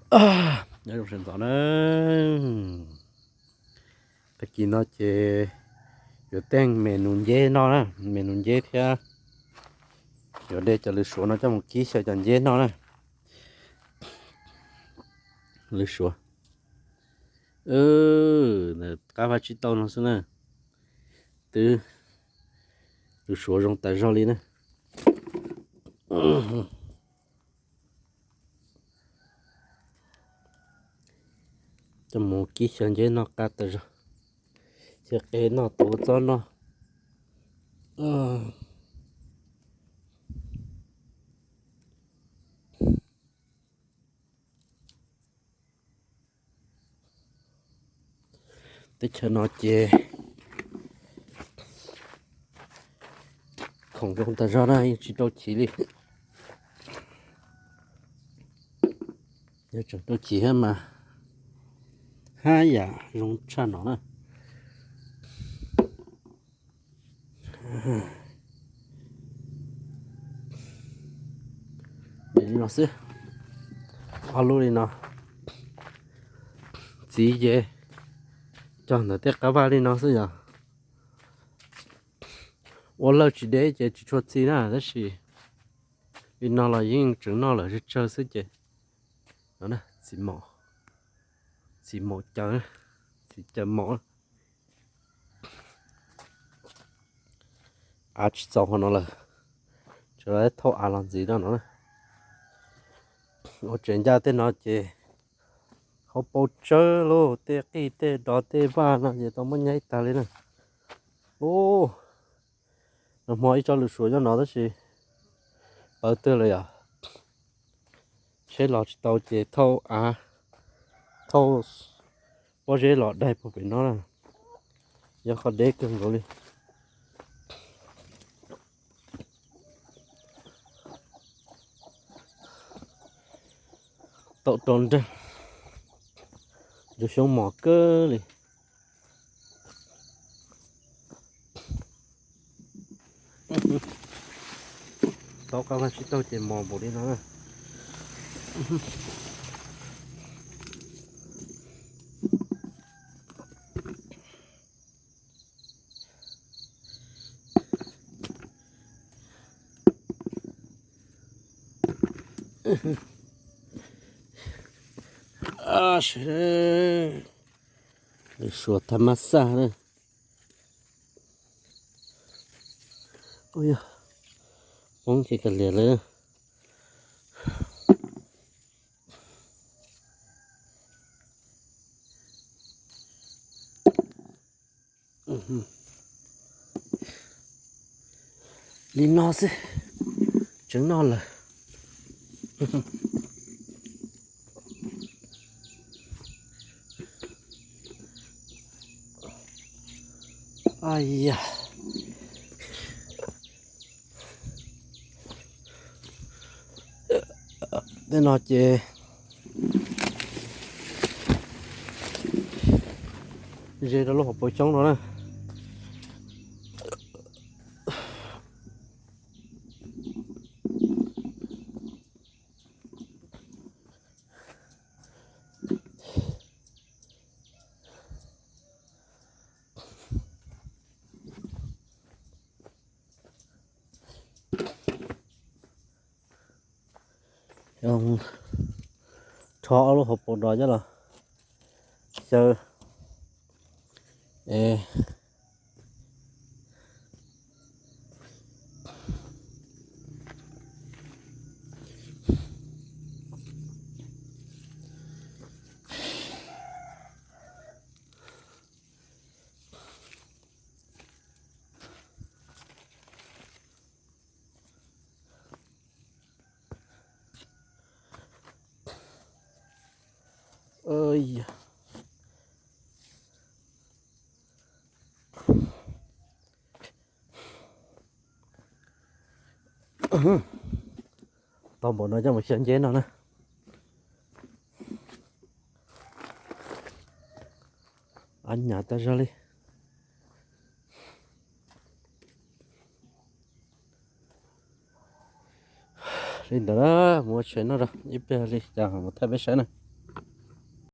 Nyob zoo sawv ntxov na. Tag kis no ces yuav teej me nus nceb noj na, me nus nceb thiab yuav de cov lws suav no coj mus kib xyaw cov nceb noj na. Lws suav, qab vaj tsib taug no xwb na. Twb lws suav zoo tas zog li na. Coj mus kib xyaw nceb noj qab tas zog, xyaw qe noj, tuav txob noj. Teb chaws no ces khoom zoo tas zog na, yeej tsis rau chiv li. Yog tseem rau chiv thiab mas haj yam zoo tshaj no na. Li no xwb, ob lub li no, txiv ces cog ntawm tej qab vaj li no xwb yog. Ua lawj tsis deb ces tsis tshua txi na, tab sis li no los yeej tseem noj lawm tsawg tsawg xwb ces txiv maum, txiv maum caws, txiv caws maum. Av tsis txaus qhov no lawm, tseem thauj av los ntxiv rau no na. Ua tsev ncaj tej no ces hauv paus tsawb lauj, tej qij tej dov tej vaj no ces tau muab nyaib tag li na. Ub, nag hmo ib tsob lws suav nyob no tab sis pawv twg lawm yom. Tsheb los tsis tau ces thauj av, thauj pob zeb los daig puag pem no na, yog qhov deb kawg nkaus li. Tau rau nreeg, ntsuag xyoob mos kawg li. Tau qab vaj tsib taug ces mos npaum li no na. Lws suav thab mab xaj na. Ub yog, poob kiag lias lawm. Li no xwb, tseev noj lawm. Aia, tej no ces ze rau lub hauv paus xyoob no na. Rho ob lub hauv paus dos coj los xyaw. Tau npaum no coj mus xyaw nceb no na. Ab nyam tas zog li. Li ntawd na, mus ua tshais noj rau ib pliag li cas mus thaij peb saib na.